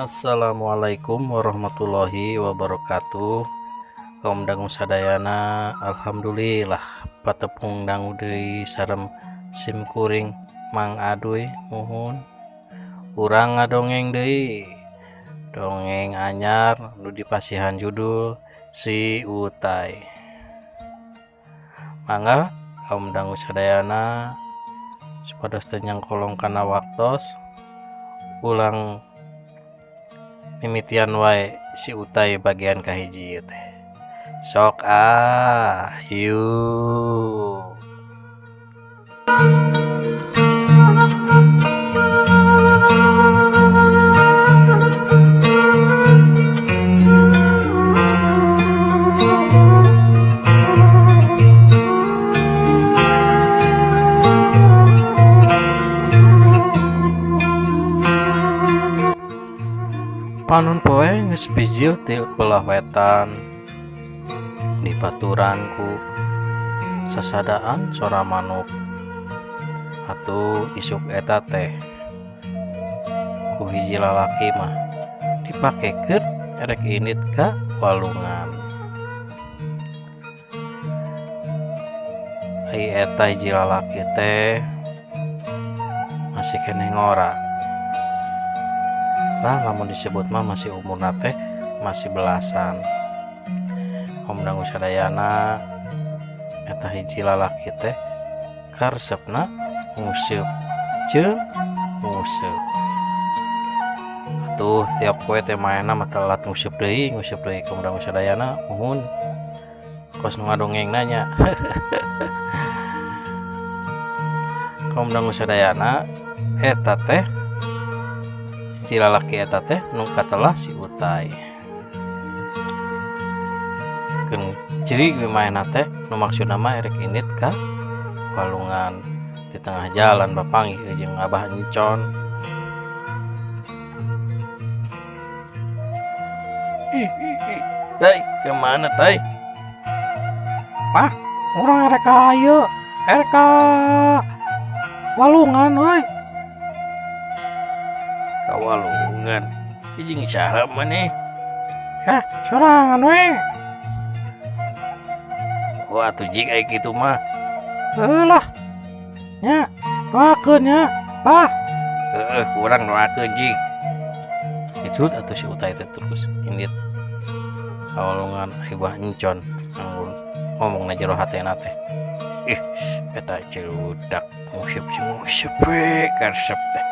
Assalamualaikum warahmatullahi wabarakatuh. Kaum dangu sadayana, alhamdulillah patepung dangu deui sareng sim kuring Mang Aduy. Muhun urang ngadongeng deui, dongeng anyar nu dipasihan judul Si Utai. Mangga kaum dangu sadayana, supados teu nyangkolong kana waktos, urang mimitian wae Si Utai bagian kahiji ieu teh. Sok ah, yuk. Panon poe geus bijil ti belah wetan, dibaturan ku sasadaan sora manuk. Atuh isuk eta teh ku hiji lalaki mah dipakekeun erek indit ka walungan. Ai eta hiji lalaki teh masih keneh ngora lah, lamun disebut mah masih umurna teh masih belasan. Kaum dangu sadayana, eta hiji lalaki teh karesepna nguseup jeung nguseup. Atuh tiap poe teh maenna mah telat, nguseup deui, nguseup deui. Kaum dangu sadayana, muhun kos nu ngadongeng nanya. Kaum dangu sadayana, eta teh hiji lalaki eta teh nu katelah si Utai. Keun ciri we maenna teh nu maksudna mah erek indit ka walungan. Di tengah jalan bapanggih jeung Abah Encon. Ih, ih, ih. Tai, kemana tai? Wah, urang erek ka ieu, erek ka walungan euy. Ka walungan. Jeung saha maneh? Hah, sorangan we. Oh, atuh jig aya kitu mah. Heuh lah. Nya, doakeun nya, Bah. Heeh, kurang doakeun jig. Itu atuh si Utai teh terus indit ka walungan. Ai Bah Encon ngomong na jero hatena teh, "Ih, eta celudak nguseup jeung nguseup we karesep teh.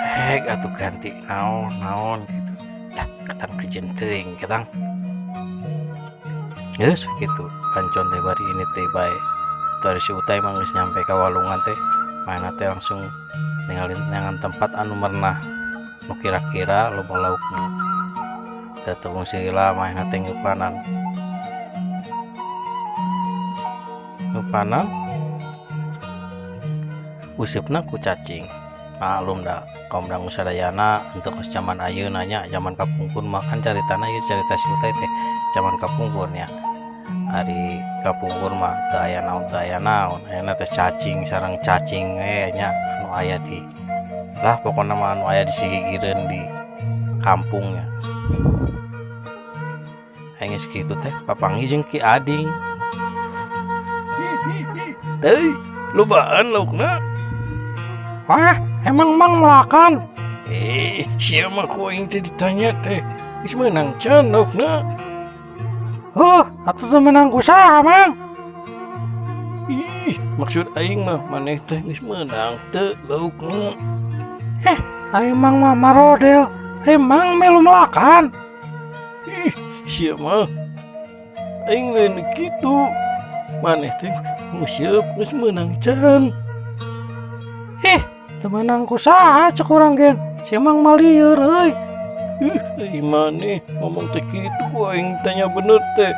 Hek atuh ganti naon naon gitu dah, ketang kajeun teuing ketang." Geus kitu Encon teh bari ini teh bae. Atuh ari si Utai mah geus nyampe ka walungan teh, manehna teh langsung ningalin neangan tempat anu merenah nu kira-kira loba laukna. Teu tunggu sila manehna teh ngeupanan ngeupanan, useupna ku cacing. Maklum da kaum dangu sadayana, henteu kos jaman ayeuna nya. Jaman kapungkur mah kan caritana ieu carita si Utai teh jaman kapungkur nya. Ari kapungkur mah teu aya naon, teu aya naon, ayana teh cacing sareng cacing we nya, anu aya di lah pokona mah anu aya di sigigireun di kampung nya. Ai geus kitu teh papanggih jeung Ki Ading. Deui, lobaan laukna. Wah, emang Mang melakan? Eh, sia mah ku aing teh ditanya teh. Geus meunang can laukna? Huh, atuh teu meunang ku saha, Mang? Ih, maksud aing mah maneh teh geus meunang teu laukna? Eh, ari Mang mah marodel, emang melu melakan? Ih, sia mah. Aing lain kitu. Maneh teh nguseup geus meunang can? Ih, teu meunang ku saha cek urang gen. Si Mang mah lieur euy. Ih, ai maneh ngomong teh kitu, ku aing tanya bener teh.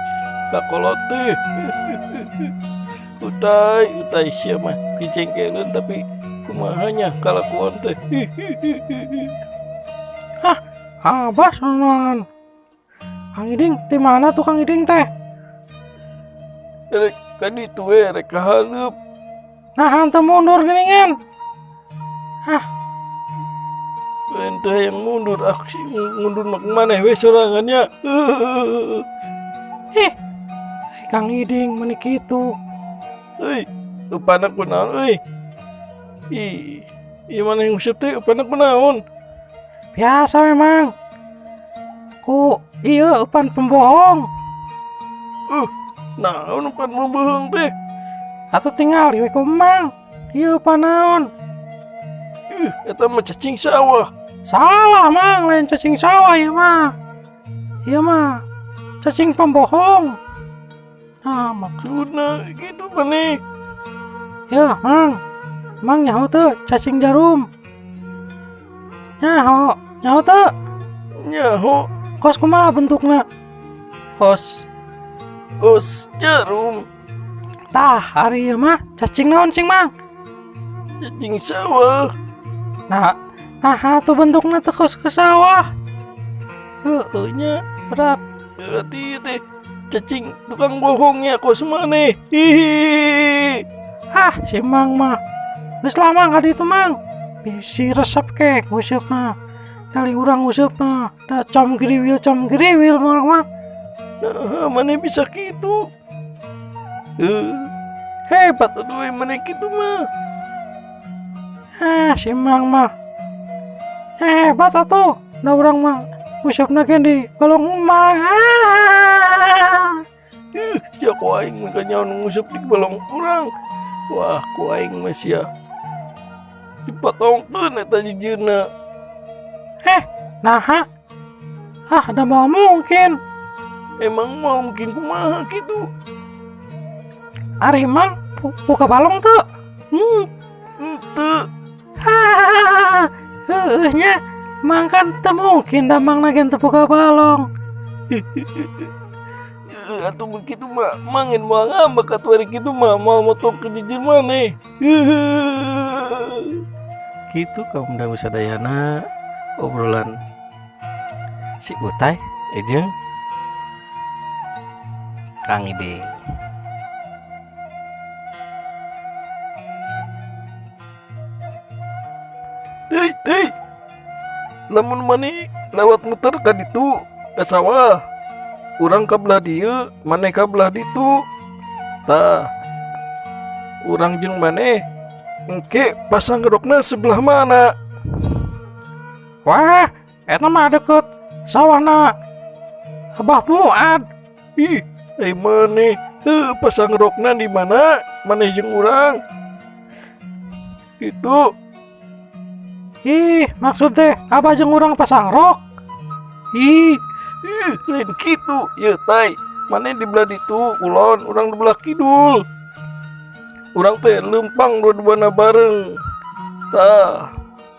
Kakolot teh. Utai, Utai, sia mah dijengkeleun tapi kumaha nya kalakuan teh. Ah, Abah sorangan. Kang Iding, di mana tuh Kang Iding teh? Rek ka ditu we, rek ka hareup. Nah, henteu mundur geuningan. Ah. Ente yang mundur aksi mundur mah maneh we sorangan nya. Ih, Kang Iding meni kitu. Euy, eupana kunaon euy? Ih, ieu maneh nguseup teh eupana kunaon? Biasa memang. Ku ieu eupan pembohong. Naon eupan pembohong teh? Atuh tingali we ku Mang. Ieu eupan naon? Ih, eta mah cacing sawah. Salah Mang, lain cacing sawah ieu mah. Ieu mah cacing pembohong. Nah, maksudna kitu maneh. Ya, Mang. Mang nyaho teu cacing jarum? Nyaho, nyaho teu? Nyaho. Kos kumaha bentukna? Kos kos jarum. Tah, ari ieu mah cacing naon cing Mang? Cacing sawah. Nah, nah atuh bentukna teh kos ke sawah. Heueuh nya, berat. Berarti teh cacing tukang bohongnya kos maneh. Hihi. Ah, si Mang mah. Geus lah Mang ka ditu Mang. Bisi resep ke nguseup mah. Dari urang nguseup mah, da com geriwil urang mah. Nah, maneh bisa kitu. Hebat atuh maneh kitu mah. Ah, si Mang mah. Hebat atuh. Da urang mah nguseup ge di balong emang. Ah. Ih, sia ku aing mun kanyahoan nguseup di balong urang. Wah, ku aing mah sia. Dipotongkeun eta jijeuna. Naha? Ah, da moal mungkin. Emang moal mungkin kumaha kitu? Ari Mang buka balong teu? Henteu. Hahaha. Heueuh nya, Mang kan teu mungkin da Mang ge teu boga balong. Heueuh atuh mun kitu mah Mang ngan moal ngambek atuh ari kitu mah moal motongkeun jijir maneh. Heueuh. Kitu kaum dangu sadayana obrolan si Utai jeung Kang Iding. Hei, hei. Lamun maneh lewat muter ka ditu ka sawah. Urang ka belah dieu, maneh ka belah ditu. Tah. Urang jeung maneh engke pasang rokna sebelah mana? Wah, eta mah deket sawahna Abah Muad. Ih, ai maneh heuh pasang rokna di mana? Maneh jeung urang. Kitu. Ih, maksud teh Abah jeung urang pasang rok. Ih, ih, lain kitu. Yeuh tai, maneh di belah ditu kulon, urang di belah kidul. Urang teh leumpang dua-duana bareng. Tah,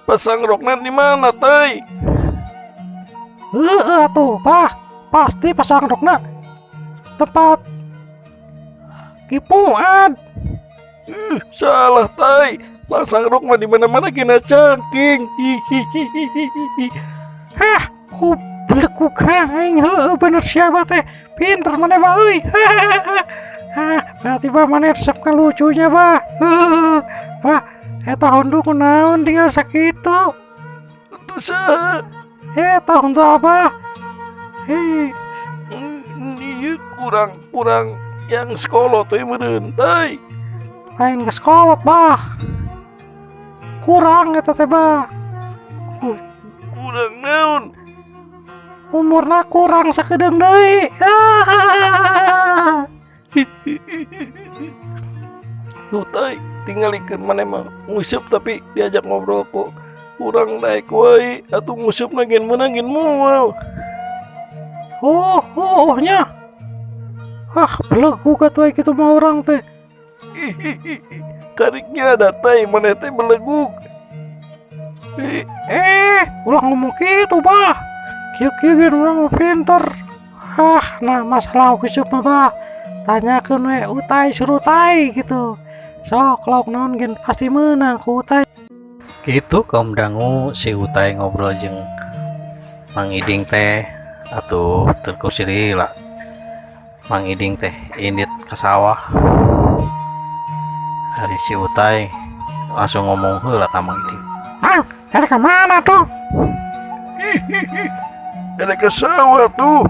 pasang rokna di mana tai? Heueuh atuh, Bah. Pasti pasang rokna tempat Ki Fuad. Ih, salah tai. Pasang rok mah di mana-mana kena cangking. Hihihihihi. Hah, ku belekuk aing heueuh bener siapa teh. Pinter maneh bah euy. Hah, berarti bah maneh resep ka lucunya bah. Heueuh. Bah, eta hundu kunaon tinggal sakitu. Itu saha? Eta hundu Abah. Hei, Ieu kurang-kurang yang sekolah teh meureun tai. Lain geus kolot bah. Kurang eta teh bah. Kurang naon? Umurna kurang sakedeung deui. Ah. Duh tai, tingalikeun maneh mah nguseup tapi diajak ngobrol ku urang daek wae atuh nguseupna gen meunang gen moal. Oh, oh, nya. Ah, belegug atuh kitu mah urang teh. Kariknya ada tai maneh teh belegug. Ulah ngomong kitu bah. Kieu-kieu ge urang mah pinter. Ah, nah masalah nguseup mah bah. Tanyakeun we Utai surutai gitu. Sok lauk naon gen pasti meunang ku Utai. Kitu kaum dangu si Utai ngobrol jeung Mang Iding teh atuh teu kusirila. Mang Iding teh indit ka sawah. Ari si Utai langsung ngomong heula ka Mang Iding. Mang, dari ka mana tuh? Erek ka sawah tuh.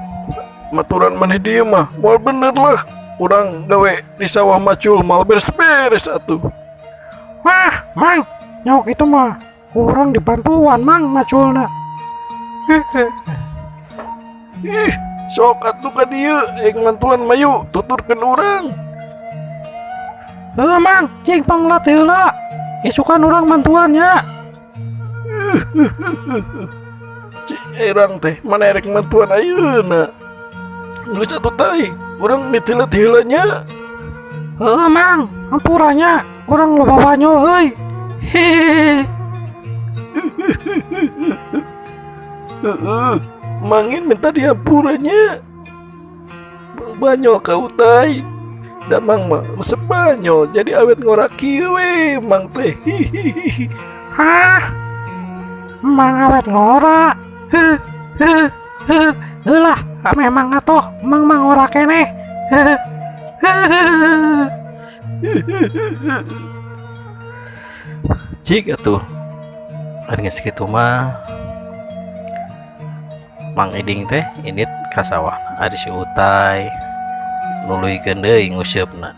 Maturan maneh dieu mah moal bener lah. Urang gawe di sawah macul moal beres-beres atuh. Wah, Mang, nyok itu mah urang dibantuan Mang maculna. Ih, sok atuh ka dieu hayang mantuan mayu tuturkeun urang. Heuh Mang, cing panglat heula. Isukan urang mantuan nya. Cik erang teh mana erek mantuan ayeuna. Geus atuh tai, urang mitelet heula nya. Heuh Mang, hampura nya, urang loba banyol euy. Hehehe. Heeh, mangin minta dihampura nya. Banyol ka Utai. Da mang mah resep banyol jadi awet ngora kieu we mang teh. Hihihi. Ah, mang awet ngora. Heuh, heuh, heuh. Heulah, memang atuh mang mah ngora keneh. Heuh, heuh. Cik atuh. Ari geus kitu mah Mang Iding teh indit ka sawah ari si Utai nuluykeun deui nguseupna.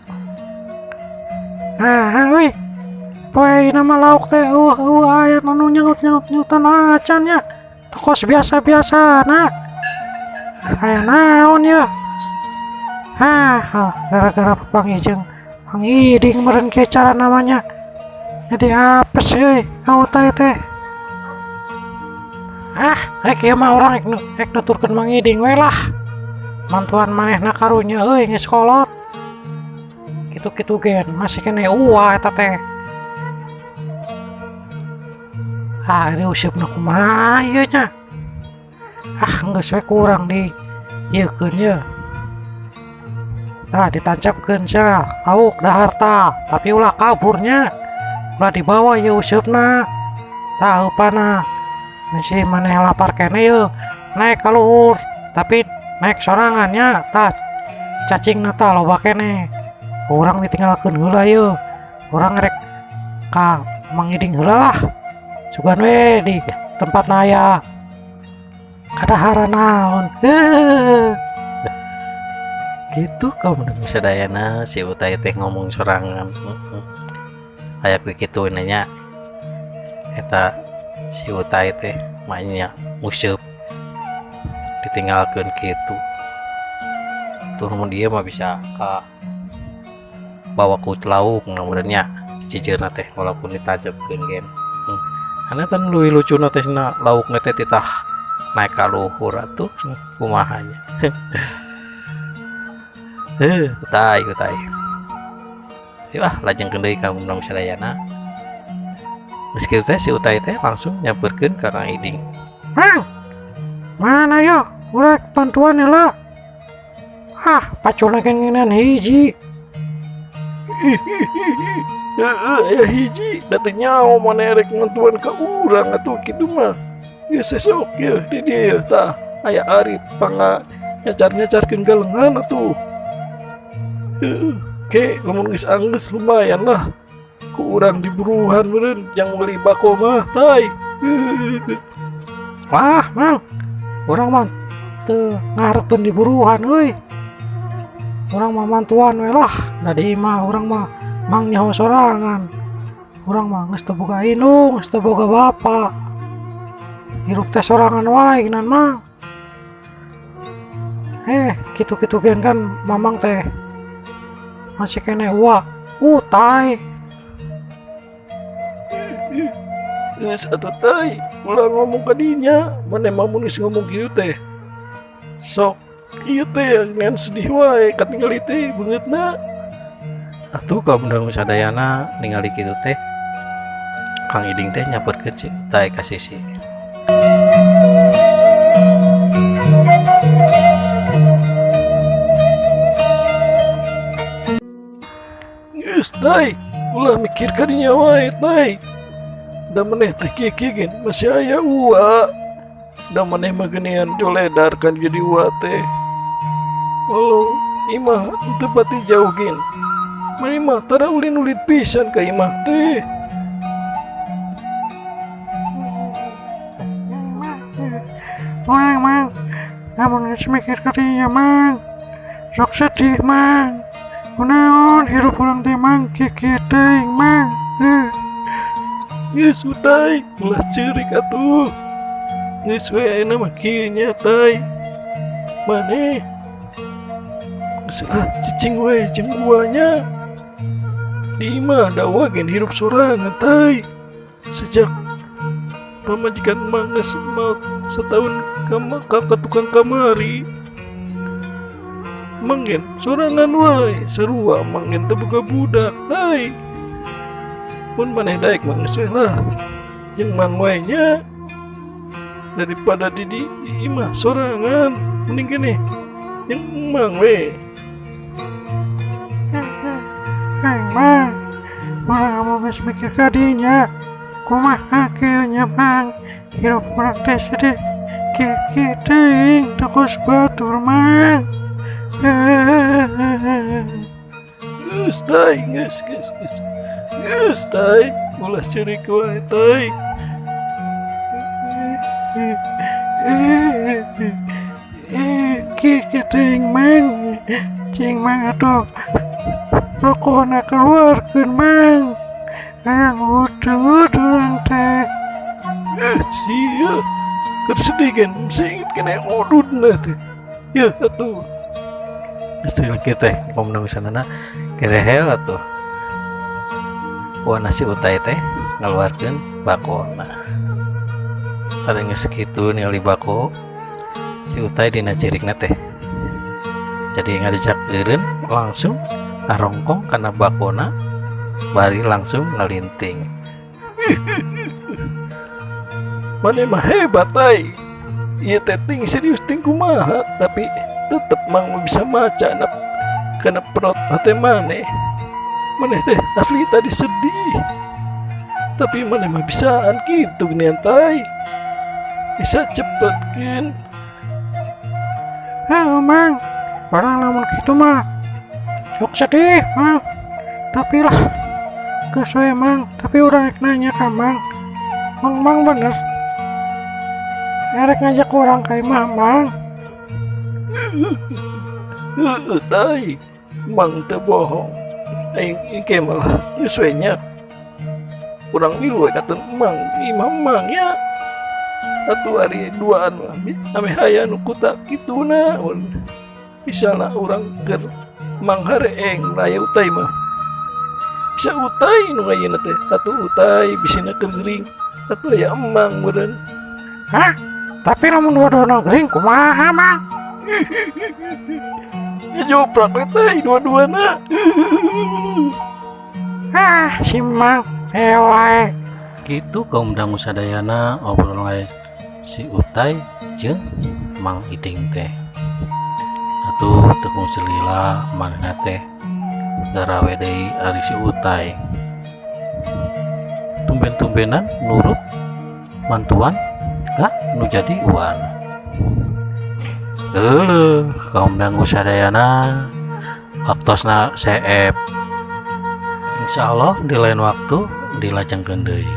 Nah, euy. Poe ayeuna mah lauk teh eueuh eueuh aya nu nyangut-nyangut-nyutan acan nya. Teu kos biasa-biasana. Aya naon yeuh? Hah, gara-gara papanggih jeung Mang Iding meureun kieu cara namanya. Jadi apes euy ka Utai teh. Ah, rek ieu mah urang rek nuturkeun Mang Iding we lah. Mantuan manehna karunya euy geus kolot. Kitu-kitu gen masih keneh uwa eta teh. Ah, ini useupna kumaha ieu nya? Ah, geus we kurang di ieukeun ye. Tah ditancapkeun sia lauk dahar tah, tapi ulah kaburnya. Ulah dibawa ieu useupna. Tah eupana. Bisi maneh lapar keneh yeuh, naek ka luhur, tapi naek sorangan nya tah cacingna tah loba keneh. Urang ditinggalkeun heula yeuh. Urang rek ka Mang Iding heula lah. Sugan we di tempatna aya kadaharan naon. Heuh. Gitu kaum sadayana si Utai teh ngomong sorangan. Aya kitu nya eta si Utai teh maenya nguseup ditinggalkeun kitu. Tuh mun dieu mah bisa ka bawa ku lauk meureun nya ciceurna teh walaupun ditajebkeun gen. Anu teh leuwih lucuna teh na laukna teh titah naek ka luhur atuh kumaha nya. Heuh, Utai Utai. Yeuh ah lajengkeun deui ka undang sadayana. Geus kitu teh si Utai teh langsung nyamperkeun ka Kang Iding. Mang, mana yo? Urang bantuan heula. Ah, paculna gen ngeunan hiji. Heeh, aya hiji da teu nyaho maneh rek mantuan ka urang atuh kitu mah. Geus sesok yeuh di dieu tah aya arit pangga nyacar-nyacarkeun galengan atuh. Heeh, ke lamun geus anggeus lumayan lah. Ku urang diburuhan meureun jang meuli bako mah tai. Wah, Mang. Urang mah teu ngahareupeun diburuhan euy. Urang mah mantuan we lah, da di imah urang mah mang nyaho sorangan. Urang mah geus teu boga indung, geus teu boga bapa. Hirup teh sorangan wae geunan Mang. Kitu-kitu gen kan mamang teh masih keneh uwa Utai. Geus atuh tai, ulah ngomong ka dinya, maneh mah mun geus ngomong kitu teh. Sok ieu teh ngan sedih wae katingali teh beungeutna. Atuh kaum sadayana ningali kitu teh Kang Iding teh nyamperkeun si Utai ka sisi. Geus tai, ulah mikir ka dinya wae tai. Da maneh teh kieu-kieu gen masih aya uwa. Da maneh mah geuningan joledar kan jadi uwa teh. Walau imah teu pati jauh gen. Maneh mah tara ulin-ulin pisan ka imah teh. Mang, Mang, lamun geus mikir ka dinya, Mang, sok sedih, Mang. Kunaon hirup urang teh, Mang, kieu-kieu teuing, Mang. Geus, Utai, ulah ceurik atuh. Geus we ayeuna mah kieu nya, Tai. Maneh geus lah cicing we jeung Uwa nya. Di imah da Uwa gen hirup sorangan, Tai. Sejak pamajikan Mang geus maot satahun ka tukang kamari. Mang gen sorangan wae, sarua Mang gen teu boga budak, Tai. Mun maneh daek mah geus we lah jeung Mang wae nya. Daripada di imah sorangan mending keneh jeung Mang we. Aing, Mang, urang lamun geus mikir ka dinya, kumaha kieu nya, Mang, hirup urang teh sedih kieu-kieu teuing teu kos batur, Mang. Geus, Tai, geus, geus, geus. Geus, Tai, ulah ceurik wae, Tai. Kieu teuing, Mang, cing Mang atuh rokona keluarkeun, Mang, hayang udud urang teh. Sia keur sedih gen singit keneh ududna teh. Yeuh atuh. Geus kieu teh ngomong sanana gerehel atuh. Uwana si Utai teh ngaluarkeun bakona. Ari geus kitu ningali bako si Utai dina cirikna teh. Jadi ngadejak eureun langsung ngarongkong kana bakona bari langsung ngalinting. Maneh mah hebat, Tai. Ieu teh ting serius ting kumaha, tapi tetep Mang mah bisa maca kana perot hate maneh. Maneh teh asli tadi sedih. Tapi maneh mah bisaan kitu geuningan, Tai. Bisa cepet keun. Heuh, Mang, urang lamun kitu mah sok sedih, Mang. Tapi lah geus we, Mang, tapi urang rek nanya ka Mang. Mang, Mang bener erek ngajak urang ka imah Mang? Heueuh, Tai. Mang teu bohong. Aing engke malah geus we nya. Urang milu we katun Mang di imah Mang nya. Atuh ari duaan mah ameh aya nu kuta kituna misalna urang keur Mang hareeng aya Utai mah. Bisa Utai nu ayeuna teh, atuh Utai bisina keur gering atuh aya Emang meureun. Hah? Tapi lamun dua-duana gering kumaha, Mang? Ngejoprak we, Tai, dua-duana. Ah, si Mang wae. Kitu kaum dangu sadayana obrolan si Utai jeung Mang Iding teh. Atuh teu kungsi lila manehna teh garawe deui ari si Utai. Tumben-tumbenan nurut mantuan ka nu jadi uwana. Euleuh kaum dangu sadayana, waktosna seep. Insyaallah di lain waktu dilajengkeun deui.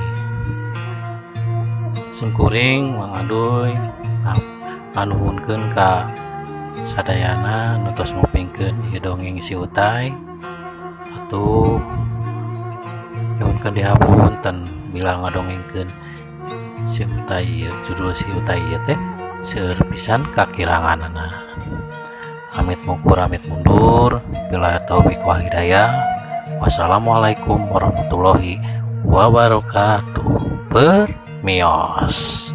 Sim kuring Mang Aduy nganuhunkeun ka sadayana nu tos ngupingkeun ieu dongeng si Utai. Atuh nyuhunkeun dihapunten bila ngadongengkeun si Utai ieu, judul si Utai ieu teh seueur pisan kakiranganana. Amit mungkur amit mundur, bila taufik wal hidayah. Wassalamualaikum warahmatullahi wabarakatuh. Permios.